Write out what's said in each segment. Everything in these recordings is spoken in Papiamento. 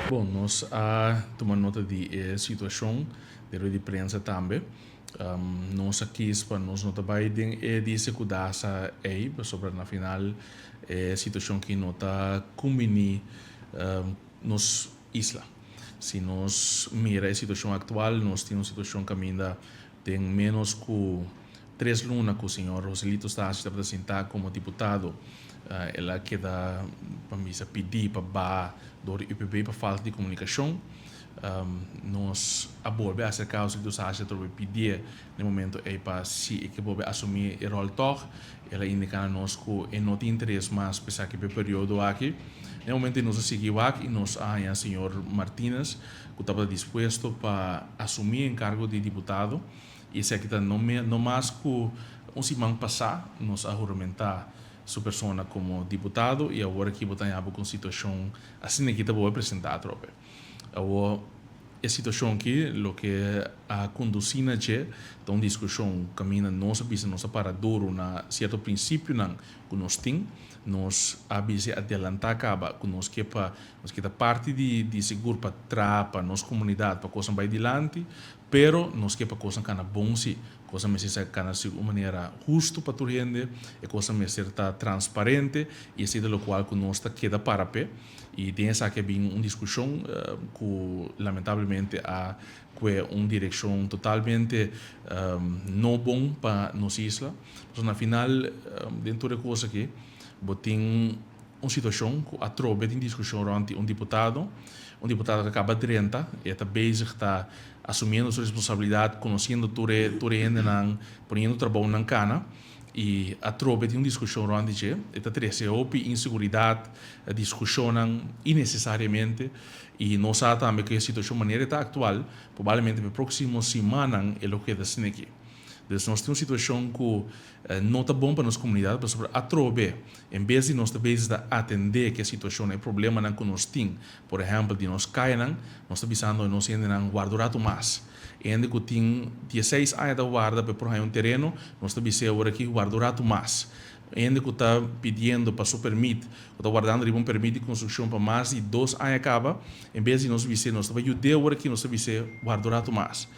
Bon, nos a tuma nota di e situashon den rueda di prensa tambe. Nos a kis pa nos no ta bai den e dise ku dasa ei, pasobra na final e situashon ki no ta kumbiní nos isla. Si nos mira e situashon aktual, nos tin un situashon kaminda den ménos ku 3 luna ku señor Joselito Statie tabata sintá komo diputado, el a keda, pa bisa, pidí pa baha dor di UPB pa falta di komunikashon. Nos a bolbe aserká Joselito Statie atrobe pidié na e momento ei pa si e ke bolbe asumí e ròl tòg. El a indiká na nos ku e no tin interes mas pa esaki pa e periodo aki. Na e momento ei nos a sigui wak i nos a haña señor Martinez ku tabata dispuesto pa asumí e enkargo di diputado. I esaki ta no no mas ku un siman pasá nos a huramentá su persona komo diputado i awor aki bo ta haña bo ku un situashon asina aki ta bolbe presentá atrobe. Awor e situashon aki loke a kondusí na dje ta un diskushon kaminda nos a bisa nos a para duru na sierto prinsipionan ku nos tin. Nos a bisa i adelantá kaba ku nos ke pa nos ke ta parti di di sigur pa traha pa nos komunidat pa kosnan bai dilanti, pero nos ke pa kosnan kana bon si. Kosnan mester sa kana si un manera hustu pa tur hende, e kosnan mester ta transparente i esei ta lokual ku nos ta keda para p'e. I den esaki a bin un diskushon ku lamentablemente a kue un direkshon totalmente no bon pa nos isla. Pasobra na final den tur e kos aki bo tin un situashon ku atrobe tin diskushon rònt di un diputado, un diputado ku a kaba drenta, e ta bezig ta asumiendo su responsabilidat, konosiendo tur e tur e hendenan, poniendo trabounan kana. I atrobe tin un diskushon rònt di dje. E ta trese hopi inseguridat, diskushonnan innesesariamente. I nos sa tambe ku e situashon manera e ta aktual, probablemente pa e próksimo simannan e lo keda asina aki. Dus nos tin un situashon ku no ta bon pa nos komunidat pasobra atrobe en bes di nos ta bezig ta atendé ku e situashon, e problemanan ku nos tin, por ehèmpel di nos kayanan, nos ta bisando nos hendenan warda un ratu mas. E hende ku tin 16 aña ta warda pa e por haña un tereno, nos ta bis'é awor aki warda un ratu mas. E hende ku ta pidiendo pa su permit, ku ta wardando riba un permit di konstrukshon pa mas di 2 aña kaba, en bes di nos bis'é nos ta bai yud'é awor aki, nos ta bis'é warda un ratu mas.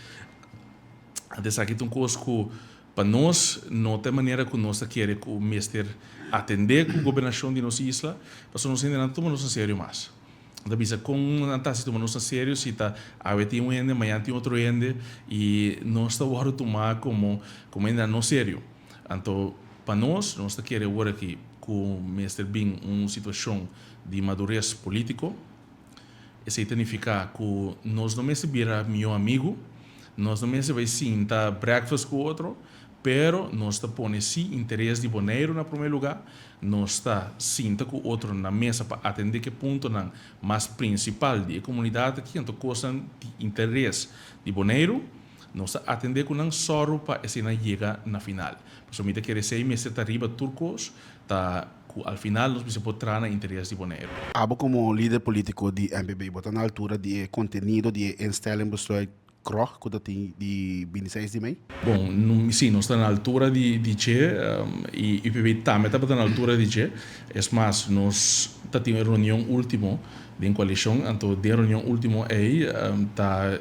Anto esaki ta un kos ku pa nos no ta e manera ku nos ta kere ku mester atendé ku gobernashon di nos isla, pasobra nos hendenan ta tuma nos na serio mas. Nan ta bisa kon nan ta hasi tuma nos na serio si ta awe tin un hende, mañana tin otro hende i nos ta wòrdu tumá komo komo hendenan no serio. Anto pa nos, nos ta kere awor aki ku mester bin un situashon di madures polítiko. Esei ta nifiká ku nos no mester bira mihó amigu, nos no mester bai sinta breakfast ku otro, pero nos ta pone sí interes di Boneiru na promé lugá, nos ta sinta ku otro na mesa pa atendé ku e puntonan mas prinsipal di e komunidat aki, anto kosnan di interes di Boneiru, nos ta atendé ku nan sòru pa eseinan yega na final. Pasobra mi ta kere esei mester ta riba tur kos, ta ku al final nos mester por traha na interes di Boneiru. Abo komo lider polítiko di MPB bo ta na altura di e kontenido di e instellingbeslùit kròg ku ta tin di 26 di mei? Bon, si, nos ta na altura di dje i UPB tambe tabata na altura di dje. Es mas, nos ta tin un reunion último den koalishon, anto den e reunion último ei ta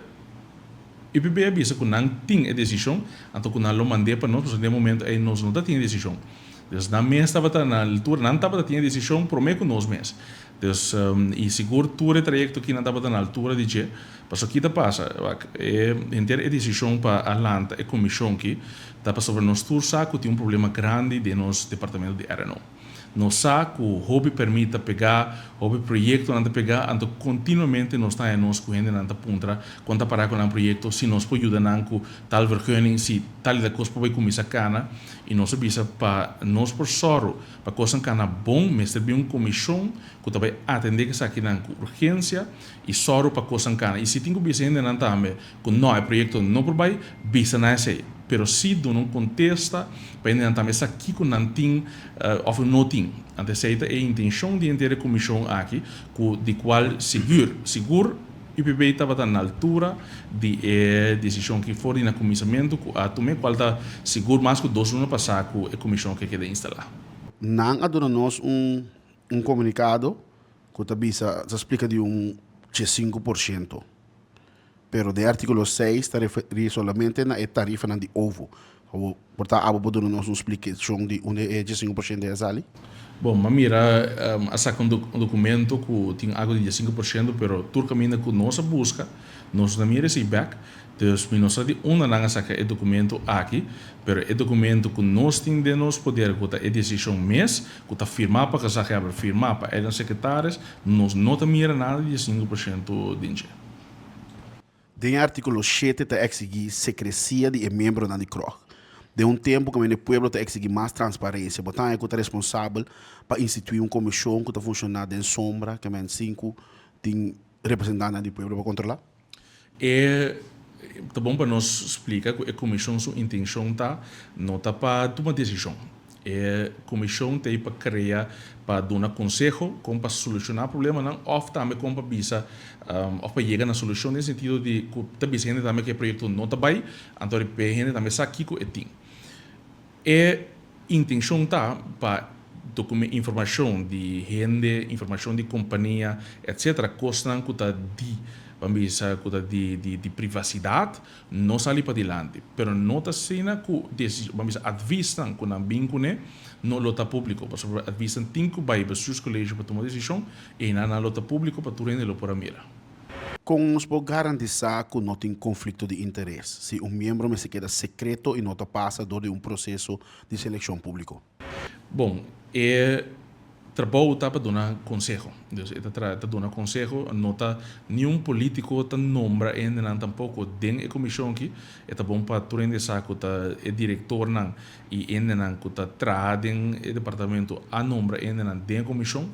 UPB a bisa ku nan tin e desishon, anto ku nan lo mand'é pa nos, pasobra den e momento ei nos no ta tin e desishon. Dus nan mes tabata na altura, nan tabata tin e desishon promé ku nos mes. Dus, i sigur tur e trayekto aki nan tabata na altura di dje. Pasobra ki ta pasa? Wak, e henter e desishon pa a lanta e komishon aki ta pasobra nos tur sa ku tin un problema grandi den nos departamento di RNO. Nos sa ku hopi pèrmit ta pegá, hopi proyektonan ta pegá, anto kontinuamente nos ta haña nos ku hendenan ta puntra kon ta pará ku nan proyekto, si nos por yuda nan ku tal vergunning, si tal i tal kos por bai kuminsá kana. I nos a bisa pa nos por sòru pa kosnan kana bon mester bin un komishon ku ta bai atendé ku esakinan ku urgensia i sòru pa kosnan kana. I si tin ku bisa hendenan tambe ku nò e proyekto no por bai, bisa nan esei. Pero si duna un kontesta pa hendenan tambe sa kiko nan tin òf no tin. Anto esei ta e intenshon di henter e komishon aki ku di kual sigur sigur UPB tabata na altura di e desishon ki for di na kuminsamentu ku a tum'é kual ta sigur mas ku 2 luna pasá ku e komishon ke keda instalá. Nan a duna nos un un komunikado ku ta bisa ta splika di un. 15%. Pero den artíkulo 6 ta referí solamente na e tarifanan di OVO. Awor, por ta abo por duna nos un splikashon di unda e 15% a sali? Bon, m'a mira a saka un dokumento ku tin algu di 15%, pero tur kaminda ku nos a buska, nos no a mira esei bèk. Dus mi no sa di unda nan a saka e dokumento aki, pero e dokumento ku nos tin den nos poder ku ta e desishon mes, ku ta firmá pa gezaghebber, firmá pa eigen sekretaris, nos no ta mira nada di e 5% den dje. Den e artíkulo 7 ta eksigí sekresia di e miembronan di CROG. Den un tempu kaminda e pueblo ta eksigí mas transparensia, bo ta haña ku ta responsabel pa instituí un komishon ku ta funshoná den sombra, ke men sin ku tin representantenan di pueblo pa kontrolá? E ta bon pa nos splika ku e komishon su intenshon ta no ta pa tuma desishon. E komishon ta ei pa krea pa duna konseho kon pa solushoná problemanan òf tambe kon pa bisa òf pa yega na solushon den sentido di ku ta bisa hende tambe ku e proyekto no ta bai anto pa e hende tambe sa kiko e tin. E intenshon ta pa dokume informashon di hende, informashon di kompania, etsetera, kosnan ku ta di, ban bisa ku ta di di di privasidat, no sali padilanti. Pero no ta asina ku desi, ban bisa advisnan ku nan bin kuné no lo ta públiko, pasobra advisnan tin ku bai Bestuurscollege pa tuma desishon, einan nan lo ta públiko pa tur hende lo por a mira. Kon nos por garantisá ku no tin konflikto di interes si un miembro mester keda sekreto i no ta pasa dor di un proseso di selekshon públiko? Bon, e trabou ta pa duna konseho. Dus e ta tra ta duna konseho, no ta niun polítiko ta nombra hendenan tampoko den e komishon aki. E ta bon pa tur hende sa ku ta e direktornan i hendenan ku ta traha den e departamento a nombra hendenan den e komishon.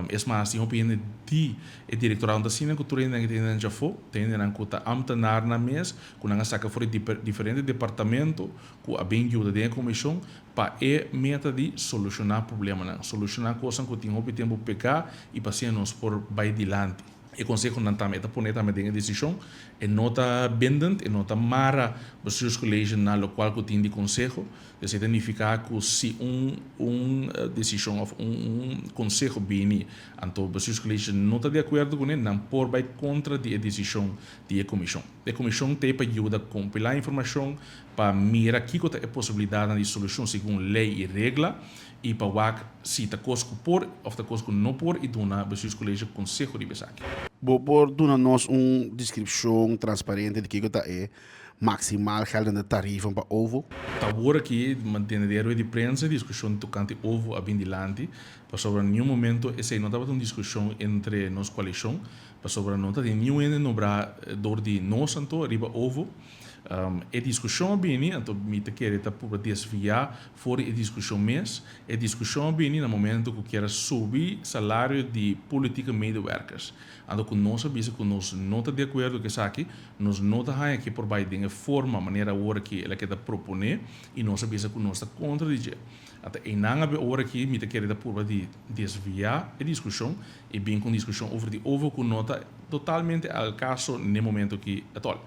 Es mas, tin hopi hende di e direktorado no ta asina ku tur hendenan ku ta hendenan djafó, ta hendenan ku ta ámtenarnan mes ku nan a saka for di diferente departamento ku a bin yuda den e komishon pa e meta di solushoná problemanan, solushoná kosnan ku tin hopi tempu pegá i pa asina nos por bai dilanti. E konsehonan tambe e ta pone tambe den e desishon, e no ta bindend, e no ta mara Bestuurscollege na lokual ku tin di konseho. Esei ta nifiká ku si un un desishon òf un un konseho bini, anto Bestuurscollege no ta di akuerdo kuné, nan por bai kontra di e desishon di e komishon. E komishon t'ei pa yuda kompilá informashon, pa mira kiko ta e posibilidatnan di solushon segun lei i regla i pa wak si ta kos ku por òf ta kos ku no por i duna Bestuurscollege konseho riba esaki. Bo por duna nos un deskripshon transparente di kiko ta e Maximaal geldende tarieven pa ovo. Ta awor aki mantene den rueda di prensa e diskushon tokante ovo a bin dilanti, pasobra niun momento esei no tabata un diskushon entre nos koalishon, pasobra no ta tin niun hende nombrá dor di nos anto riba ovo. E diskushon a bini, anto mi ta kere ta purba desviá for di e diskushon mes, e diskushon a bini na momento ku kier a subi salario di politieke medewerkers. Anto ku nos a bisa ku nos no ta di akuerdo ku esaki, nos no ta haña ke por bai den e forma manera awor aki el a keda proponé i nos a bisa ku nos ta kontra di dje. Ata einan a be ora aki mi ta kere ta purba di desviá e diskushon i bin ku un diskushon over di ovo ku no ta totalmente al kaso n'e momento aki atòl.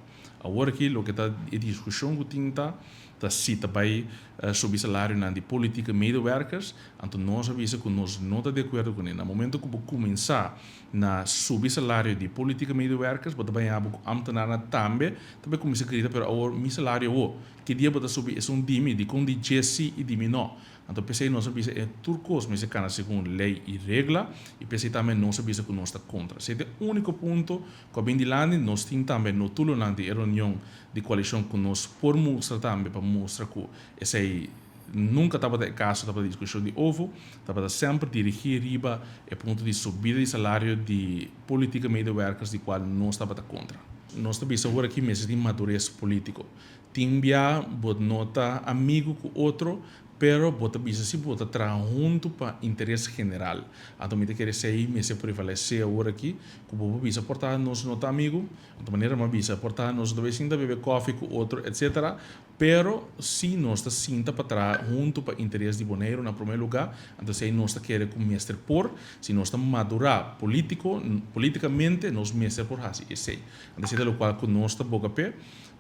Awor aki loke ta e diskushon ku tin ta ta si ta bai subi salarionan di politieke medewerkers, anto nos a bisa ku nos no ta di akuerdo kuné. Na momento ku bo kuminsá na subi salario di politieke medewerkers, bo ta baña bo ku ambtenarnan tambe ta bai kuminsá grita pero awor mi salario awor, ki dia bo ta subi esun di mi, dikon di dje si i di mi no? Anto p'esei nos a bisa e tur kos mester kana segun lei i regla i p'esei tambe nos a bisa ku nos ta kontra. Esei ta e úniko punto ku a bin dilanti. Nos tin tambe notulonan di e reunion di koalishon ku nos por mustra tambe pa mustra ku esei nunka tabata e kaso, tabata diskushon di ovo, tabata semper dirigí riba e punto di subida di salario di politieke medewerkers di kual nos tabata kontra. Nos ta bisa awor aki mester tin madures polítiko. Tin bia bo no ta amigu ku otro, pero bo ta bisa si bo ta traha huntu pa interes general. Anto mi ta kere esei mester prevalesé awor aki, ku bo por bisa por ta nos no ta amigu, anto manera mi a bisa por ta nos no ta bay sinta bebe kòfi ku otro etsetera, pero si nos ta sinta pa traha huntu pa interes di Boneiru na promé lugá, anto esei nos ta kere ku mester por, si nos ta madurá polítiko, polítikamente nos mester por hasi esei. Anto esei ta lokual ku nos ta boga p'e.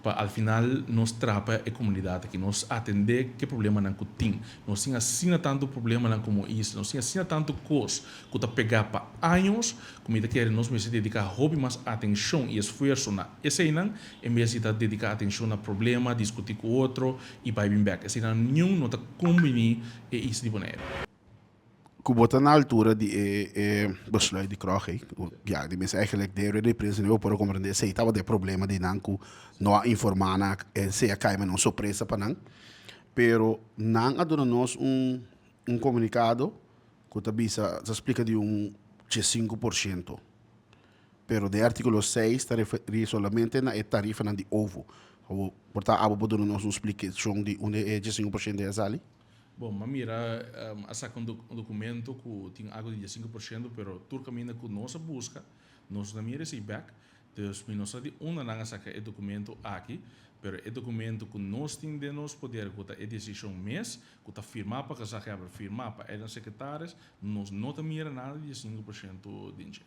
Pa al final nos traha pa e komunidat aki, nos atendé ku e problemanan ku tin. Nos tin asina tantu problemanan komo isla, nos tin asina tantu kos ku ta pegá pa años ku mi ta kere nos mester dediká hopi mas atenshon i esfuerso na eseinan en bes di ta dediká atenshon na problema, diskutí ku otro i bai bin bèk. Eseinan niun no ta kombiní e isla di Boneiru. Ku bo ta na altura di e e besluit di Krog ei, ku ya di mes eigenlijk den rueda di prensa bo por a komprende esei tabata e problema di nan ku no a informa nan, esei a kai mene un sorpresa pa nan. Pero nan a duna nos un un komunikado ku ta bisa ta splika di un 15%. Pero den artíkulo 6 ta referí solamente na e tarifanan di ovo. Por ta abo por duna nos un splikashon di unda e 15% ei a sali? Bon, m'a mira a saka un documento cu tin algo di 15%, pero tur caminda cu nos a busca, nos no a mira esey bek. Dus mi no sa di unda nan a saka e documento aki, pero e documento cu nos tin den nos poder cu ta e decision mes, cu ta firma pa gezaghebber, firma pa eilandsecretaris, nos no ta mira nada di 15% den dje.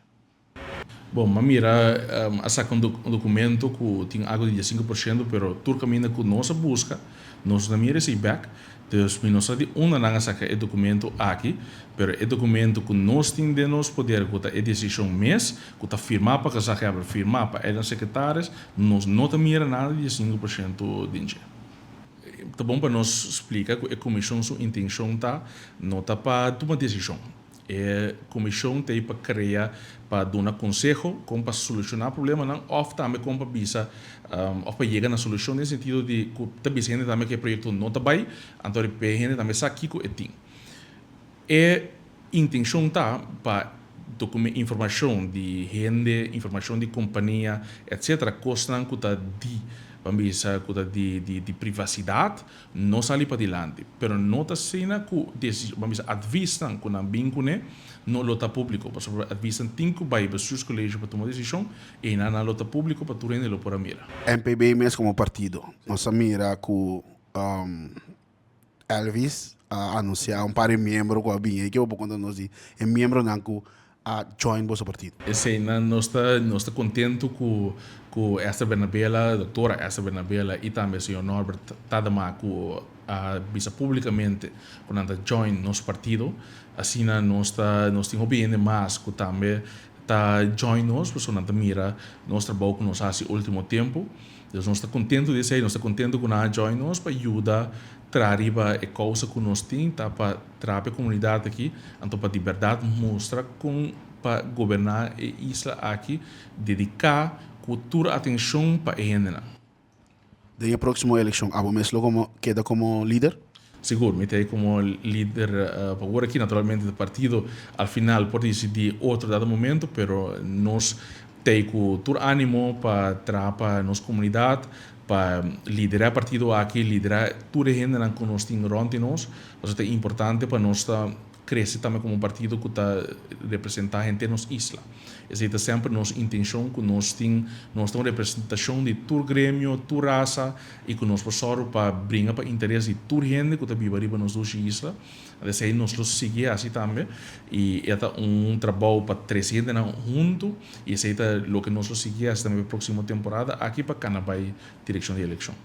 Bon, m'a mira a saka un documento cu tin algo di 15%, pero tur caminda cu nos a busca, nos no a mira esey bek. Dus mi no sa di unda nan a saka e documento aki, pero e documento cu nos tin den nos poder cu ta e decision mes, cu ta firma pa gezaghebber, firma pa eilandsecretaris, nos no ta mira nada di 15% den dje. Ta bon pa nos splica cu e comision su intencion ta, no ta pa tuma decision. E komishon ta ei pa krea pa duna konseho kon pa solushoná problemanan òf tambe kon pa bisa òf pa yega na solushon den sentido di ku ta bisa hende tambe ku e proyekto no ta bai, anto pa e hende tambe sa kiko e tin. E intenshon ta pa informashon di hende, informashon di kompania etsetera, kosnan ku ta di ban bisa ku ta di di privasidat No sali padilanti, pero no ta asina ku desishon, ban bisa advisnan ku nan bin kuné no lo ta públiko, pasobra advisnan tin ku bai Bestuurscollege pa tuma desishon, einan nan lo ta públiko pa tur hende lo por a mira. MPB mes komo partido, nos a mira ku Elvis a anunsiá un par di miembro ku a bin ei, ke bo por konta nos di e miembronan ku a join boso partido? Eseinan nos ta nos ta contento cu cu Esther Bernabela, doctora Esther Bernabela y tambe señor Norbert Tadema cu a bisa publicamente cu nan ta join nos partido. Asina nos ta nos tin hopi hende mas cu tambe ta join nos pasobra nan ta mira nos trabou cu nos a haci ultimo tempo. Dus nos ta contento di esey, nos ta contento cu nan a join nos pa yuda traha riba e causa cu nos tin ta pa traha pa e comunidad aki, anto pa di berdad mustra con pa goberna e isla aki, dedica cu tur atencion pa e hendenan. Den e proximo eleccion abo mes lo como keda como lider? Sigur, mi ta ei como lider pa awor aki, naturalmente e partido al final por dicidi otro dado momento, pero nos ta ei cu tur animo pa traha pa nos comunidad, Pa liderá e partido aki, liderá tur e hendenan ku nos tin rònt di nos, pasobra ta importante pa nos ta krese tambe komo un partido ku ta representá henter nos isla. Esei ta semper nos intenshon ku nos tin, nos ta un representashon di tur gremio, tur rasa i ku nos por sòru pa bringa pa interes di tur hende ku ta biba riba nos dushi isla. Esei nos lo sigui hasi tambe i e ta un trabou pa trese hendenan huntu i esei ta loke nos lo sigui hasi tambe pa e proksimo temporada aki pa kana bai direkshon di elekshon.